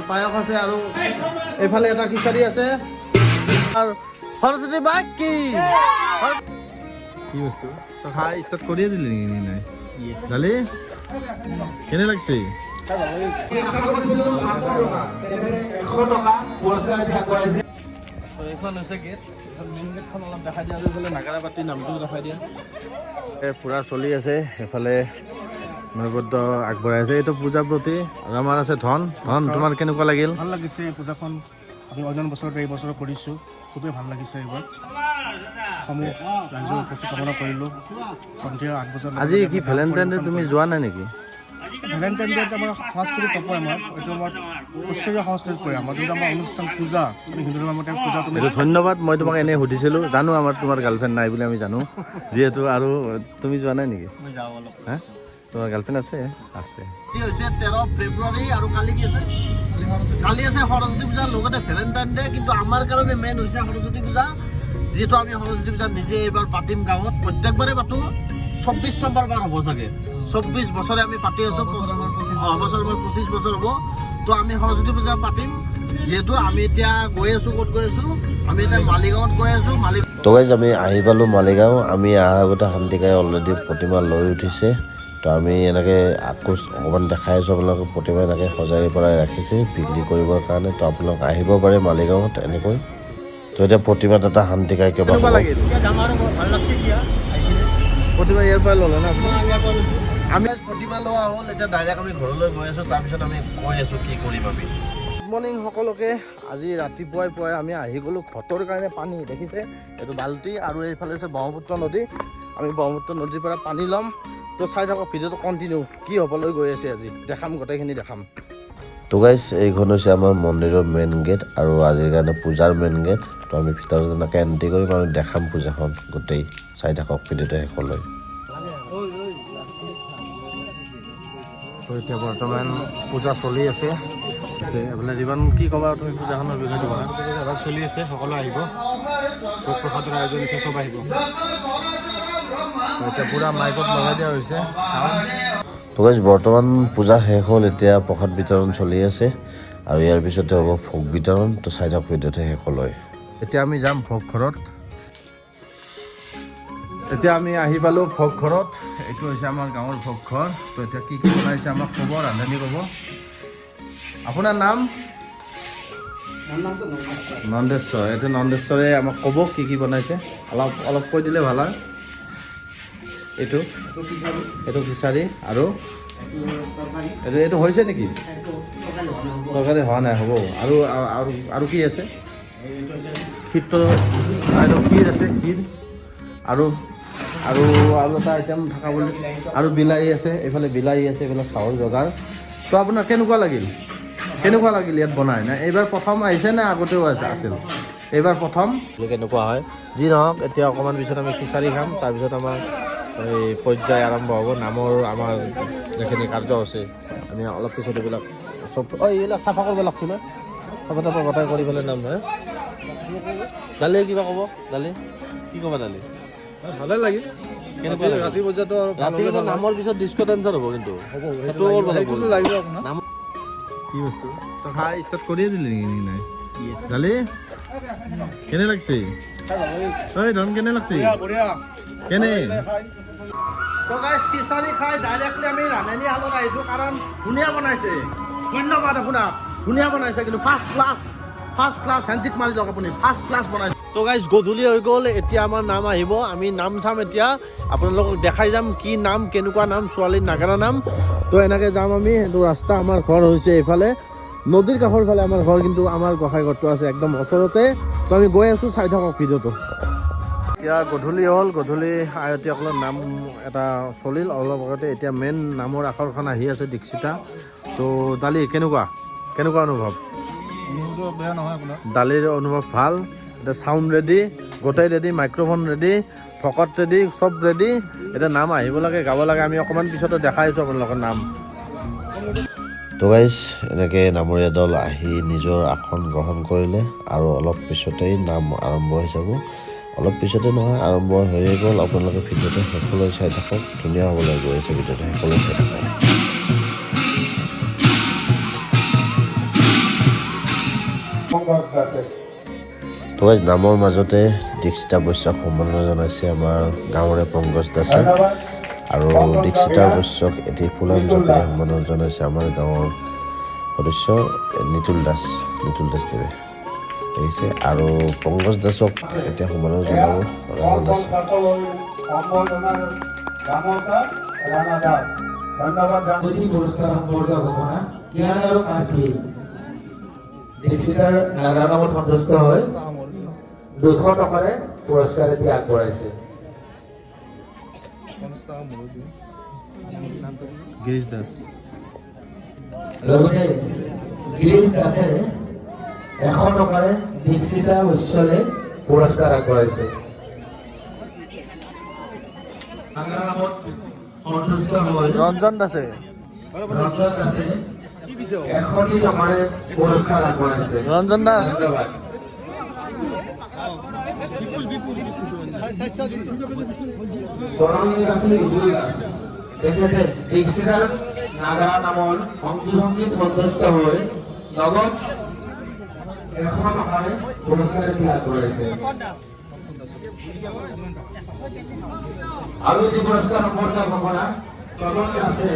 পায়স আছে আৰু এইফালে এটা খিচাৰি আছে। আৰু সৰস্বতী বাই কি কি বস্তু তই খাই ষ্টাৰ্ট কৰিয়ে দিলি নেকি? নাই দালি কেনে লাগছে? এইখন হৈছে গেট। এইখন মেইন গেটখন অলপ দেখাই দিয়া আৰু এইফালে নাগাৰাপাতি নামটোও দেখাই দিয়া। পূৰা চলি আছে। সেইফালে নৈবেদ্য আগবঢ়াই আছে। এইটো পূজাৰ প্ৰতি আৰু আমাৰ আছে ধন। ধন, তোমাৰ কেনেকুৱা লাগিল? ভাল লাগিছে এই পূজাখন। আমি অন্য বছৰত এই বছৰ কৰিছোঁ, খুবেই ভাল লাগিছে। এইবাৰ সমূহ ৰাইজৰ উপস্থিত কামনা কৰিলোঁ। সন্ধিয়া 8 বজাত আজি কি ভেলেণ্টাইন ডে, তুমি যোৱা নাই নেকি? ভেলেণ্টাইন ডেত আমাৰ সংস্কৃতিত নপৰে। আমাৰ এইটো আমাৰ ঐশ্বৰীয় সংস্কৃতিত পৰে। আমাৰ যোনটো আমাৰ অনুষ্ঠান পূজা, আমি হিন্দু ধৰ্মৰ মতে পূজাটো এইটো ধন্যবাদ। মই তোমাক এনেই সুধিছিলোঁ। জানো আমাৰ তোমাৰ গাৰ্লফ্ৰেণ্ড নাই বুলি আমি জানো যিহেতু। আৰু তুমি যোৱা নাই নেকি? মই যাওঁ অলপ। হা, তোমাৰ গাৰ্লফ্ৰেণ্ড আছে? আছে। হৈছে 13 ফেব্ৰুৱাৰী আৰু কালি কি আছে? কালি আছে সৰস্বতী পূজাৰ লগতে ভেলেণ্টাইন ডে। কিন্তু আমাৰ কাৰণে মেইন হৈছে সৰস্বতী পূজা, যিহেতু আমি সৰস্বতী পূজা নিজে এইবাৰ পাতিম গাঁৱত। প্ৰত্যেকবাৰে পাতো, 24 নম্বৰ বাৰ হ'ব চাগে। 24 বছৰে আমি পাতি আছো। অহা বছৰ আমাৰ 25 বছৰ হ'ব। তো আমি সৰস্বতী পূজা পাতিম যিহেতু। আমি এতিয়া গৈ আছো। ক'ত গৈ আছো? আমি এতিয়া মালিগাঁৱত গৈ আছো। মালিক তো গাইজ, আমি আহি পালোঁ মালিগাঁও। আমি অহাৰ আগতে শান্তিকাই অলৰেডি প্ৰতিমা লৈ উঠিছে। তো আমি এনেকৈ আকৌ অকণমান দেখাই আছোঁ আপোনালোকে। প্ৰতিমা এনেকৈ সজাই পেলাই ৰাখিছে বিক্ৰী কৰিবৰ কাৰণে। তো আপোনালোক আহিব পাৰে মালিগাঁৱত এনেকৈ। তো এতিয়া প্ৰতিমাত এটা শান্তিকাই কিবা কেনেকুৱা লাগিল? ডাঙৰ ভাল লাগছে এতিয়া আহি কিনে। প্ৰতিমা ইয়াৰ পৰাই ল'লে না আপুনি? ইয়াৰ পৰা লৈছোঁ। আমি প্ৰতিমা লোৱা হ'ল। এতিয়া ডাইৰেক্ট আমি ঘৰলৈ গৈ আছোঁ। তাৰপিছত আমি গৈ আছোঁ কি কৰিম আমি। গুড মৰ্ণিং সকলোকে। আজি ৰাতিপুৱাই পুৱাই আমি আহি গ'লোঁ ঘটৰ কাৰণে পানী। দেখিছে, এইটো বাল্টি আৰু এইফালে হৈছে ব্ৰহ্মপুত্ৰ নদী। আমি ব্ৰহ্মপুত্ৰ নদীৰ পৰা পানী ল'ম। তো চাই থাকক ভিডিঅ'টো কণ্টিনিউ। কি হ'বলৈ গৈ আছে আজি দেখাম, গোটেইখিনি দেখাম। তো গাইজ, এইখন হৈছে আমাৰ মন্দিৰৰ মেইন গেট আৰু আজিৰ কাৰণে পূজাৰ মেইন গেট। তো আমি ভিতৰত এনেকৈ এণ্ট্ৰি কৰিম আৰু দেখাম পূজাখন গোটেই। চাই থাকক ভিডিঅ'টো শেষলৈ। তো এতিয়া বৰ্তমান পূজা চলি আছে। এইফালে জীৱন, কি ক'বা তুমি পূজাখনৰ বিষয়ে তোমাৰ? এভাগ চলি আছে, সকলো আহিব। ভোগ প্ৰসাদৰ আয়োজন হৈছে, চব আহিব। তো এতিয়া পূৰা মাইকত লগাই দিয়া হৈছে চাউণ্ড। তো গাইজ, বৰ্তমান পূজা শেষ হ'ল। এতিয়া প্ৰসাদ বিতৰণ চলি আছে আৰু ইয়াৰ পিছতে হ'ব ভোগ বিতৰণ। তো চাই থাকক ভিডিঅ'টো শেষলৈ। এতিয়া আমি যাম ভোগ ঘৰত। এতিয়া আমি আহি পালোঁ ভোগ ঘৰত। এইটো হৈছে আমাৰ গাঁৱৰ ভোগ ঘৰ। তো এতিয়া কি কি বনাইছে আমাক ক'ব, ৰান্ধনি ক'ব। আপোনাৰ নাম? নন্দেশ্বৰ। এইটো নন্দেশ্বৰে আমাক ক'ব কি কি বনাইছে। অলপ অলপ কৈ দিলে ভাল হয়। এইটো এইটো খিচাৰি আৰু এইটো এইটো হৈছে নেকি? তৰকাৰী হোৱা নাই, হ'ব। আৰু আৰু আৰু কি আছে? ক্ষীৰটো, আৰু ক্ষীৰ আছে, ক্ষীৰ আৰু আৰু আৰু এটা আইটেম থকা বুলি। আৰু বিলাহী আছে এইফালে, বিলাহী আছে এইফালে, চাহৰ যোগাৰ। তো আপোনাৰ কেনেকুৱা লাগিল? কেনেকুৱা লাগিল ইয়াত বনাই? না এইবাৰ প্ৰথম আহিছে নে আগতেও আছে আছিল? এইবাৰ প্ৰথম। কেনেকুৱা হয়, যি নহওক, এতিয়া অকণমান পিছত আমি খিচাৰি খাম। তাৰপিছত আমাৰ এই পৰ্যায় আৰম্ভ হ'ব নামৰ। আমাৰ যিখিনি কাৰ্যসূচী, আমি অলপ পিছত এইবিলাক চব, অ এইবিলাক চাফা কৰিব লাগিছিলে। চাফা তাফা গোটাই কৰি পেলাই নাম হে। দালি কিবা ক'ব? দালি কি ক'বা দালি? ভালে লাগিল। কেনেকুৱা লাগিল? ৰাতি পৰ্যায়তো আৰু ভাল ৰাতি হ'লে কিন্তু ভাল হয়। নামৰ পিছত ডিস্কো ডান্সাৰ হ'ব কিন্তু। হ'ব। সেইটো কৰিব লাগিব। সেইটো লাগিব আপোনাৰ। নাম কি বস্তু তই খাই ষ্টাৰ্ট কৰিয়ে দিলি নেকি? নাই দালি কেনে লাগছে? ঐ ধন, কেনে লাগছে? বঢ়িয়া। কেনে? তো গাইছ, খিচাৰি খাই ডাইৰেক্টলি আমি ৰান্ধনী শালত আহিছোঁ, কাৰণ ধুনীয়া বনাইছে। ধন্যবাদ আপোনাক, ধুনীয়া বনাইছে কিন্তু। First class, first class, handshake মাৰি দিয়ক আপুনি। ফাৰ্ষ্ট ক্লাছ বনাইছে। তো গাইছ, গধূলি হৈ গ'ল। এতিয়া আমাৰ নাম আহিব। আমি নাম চাম। এতিয়া আপোনালোকক দেখাই যাম কি নাম, কেনেকুৱা নাম, ছোৱালীৰ নাগাৰা নাম। তো এনেকৈ যাম আমি। সেইটো ৰাস্তা, আমাৰ ঘৰ হৈছে এইফালে, নদীৰ কাষৰ ফালে আমাৰ ঘৰ, কিন্তু আমাৰ গোসাঁই ঘৰটো আছে একদম ওচৰতে। তো আমি গৈ আছোঁ, চাই থাকক ভিডিঅ'টো। এতিয়া গধূলি হ'ল। গধূলি আয়তীসকলৰ নাম এটা চলিল অলপ আগতে। এতিয়া মেইন নামৰ আখৰখন আহি আছে, দীক্ষিতা। তো দালি, কেনেকুৱা কেনেকুৱা অনুভৱ? অনুভৱটো বেয়া নহয় আপোনাৰ। দালিৰ অনুভৱ ভাল। এতিয়া চাউণ্ড ৰেডি, গোটেই ৰেডি, মাইক্ৰফোন ৰেডি, ভকত ৰেডি, চব ৰেডি। এতিয়া নাম আহিব লাগে, গাব লাগে। আমি অকণমান পিছতে দেখাই আছোঁ আপোনালোকৰ নাম। তো গাইজ, এনেকৈ নামৰীয়া দল আহি নিজৰ আসন গ্ৰহণ কৰিলে আৰু অলপ পিছতেই নাম আৰম্ভ হৈ যাব। অলপ পিছতে নহয়, আৰম্ভ হৈয়ে গ'ল। আপোনালোকে ভিডিঅ'টো শেষলৈ চাই থাকক। ধুনীয়া হ'বলৈ গৈ আছে, ভিডিঅ'টো শেষলৈ চাই থাকক। তো গাইজ, নামৰ মাজতে দীক্ষিতা বৈশ্যক সম্বৰ্ধনা জনাইছে আমাৰ গাঁৱৰে পংকজ দাসে আৰু দীক্ষিতা বৈশ্যক এটি ফুলাম জাপিৰে সম্বৰ্ধনা জনাইছে আমাৰ গাঁৱৰ সদস্য নিতুল দাস, নিতুল দাসদেৱে দেখিছে। আৰু পংকজ দাসক এতিয়া সম্বৰ্ধনা জনাব ৰাণা দাসে। সম্বৰ্ধনাৰ গামোচা ৰাণা দাস। ধন্যবাদ। যদি পুৰস্কাৰ সম্পৰ্কীয় ঘোষণা। জ্ঞান আৰু কাশী দীক্ষিতাৰ নাগাৰা নামত সন্তুষ্ট হৈ 200 টকাৰে পুৰস্কাৰ এটি আগবঢ়াইছে। গিৰিশ দাস। লগতে গিৰীশ দাসে 100 টকাৰে দীক্ষিতা বৈশ্যলে পুৰস্কাৰ আগবঢ়াইছে। নাগাৰা নামত সন্তুষ্ট হৈ ৰঞ্জন দাসে। ৰঞ্জন দাসে 100টি টকাৰে পুৰস্কাৰ আগবঢ়াইছে। ৰঞ্জন দাস। ধন্যবাদ। দৰং নিবাসী ৰুবুল দাস, তেখেতে দীক্ষিতাৰ নাগাৰা নামৰ অংগী ভংগীত সন্তুষ্ট হৈ নগদ 100 টকাৰে পুৰস্কাৰ এটি আগবঢ়াইছে। আৰু এটি পুৰস্কাৰ সম্পৰ্কীয় ঘোষণা। তদন দাসে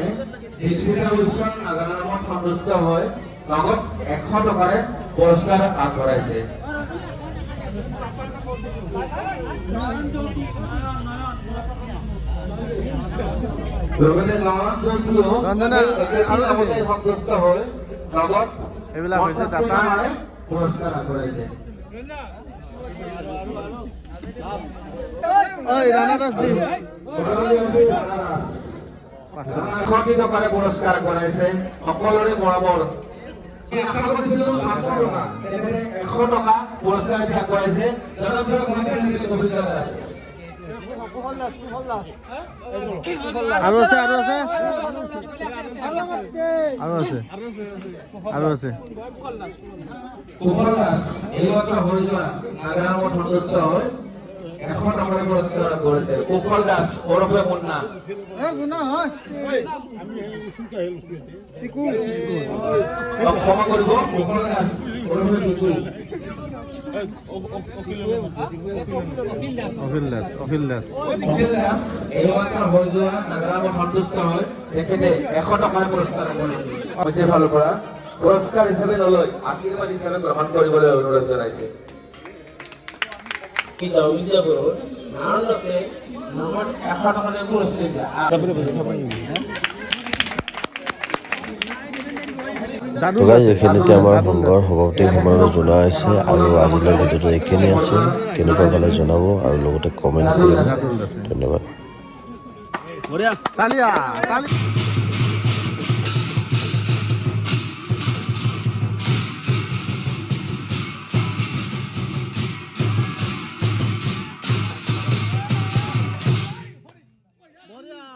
দীক্ষিতা উচ্চ নাগাৰা নামত সন্তুষ্ট হৈ নগদ 100 টকাৰে পুৰস্কাৰ আগবঢ়াইছে। লগতে নয়ন জ্যোতিও ৰঞ্জনা, একেটি আৰু নামতে সন্তুষ্ট হৈ নগদ এইবিলাক হৈছে 50 দাতা। টকাৰে পুৰস্কাৰ আগবঢ়াইছে। ঐ ৰাণা দাস দিম। 100টি টকাৰে পুৰস্কাৰ আগবঢ়াইছে সকলোৰে মৰমৰ। আশা কৰিছিলো 500 টকা, তেখেতে 100 টকা পুৰস্কাৰ এটি আগবঢ়াইছে। জনপ্ৰিয় কণ্ঠশিল্পী গোবিন্দ দাস। আৰু আছে, আৰু আছে, আৰু আছে, আৰু আছে। কুশল দাস এইমাত্ৰ হৈ যোৱা নাগাৰা নামত সন্তুষ্ট হৈ 100 টকাৰে পুৰস্কাৰ লাভ কৰিছে। কুশল দাস ওৰফে মুন্না। অ, ক্ষমা কৰিব, কুশল দাস ওৰফে বিকু। অখিল দাস, অখিল দাস। অখিল দাস এইমাত্ৰ হৈ যোৱা নাগাৰা নামত সন্তুষ্ট হৈ তেখেতে 100 টকাৰে পুৰস্কাৰ লাভ কৰিছে। সমিতিৰ ফালৰ পৰা পুৰস্কাৰ হিচাপে নলৈ আশীৰ্বাদ হিচাপে গ্ৰহণ কৰিবলৈ অনুৰোধ জনাইছে। নাৰায়ণ দাসে নগদ 100 টকাৰে পুৰস্কৃত। দাদু। তো গাইজ, এইখিনিতে আমাৰ সংঘৰ সভাপতি সম্বৰ্ধনা জনোৱা হৈছে আৰু আজিলৈ ভিডিঅ'টো এইখিনি আছিল। কেনেকুৱা পালে জনাব আৰু লগতে কমেণ্ট কৰিব। ধন্যবাদ। তালিয়া তালি।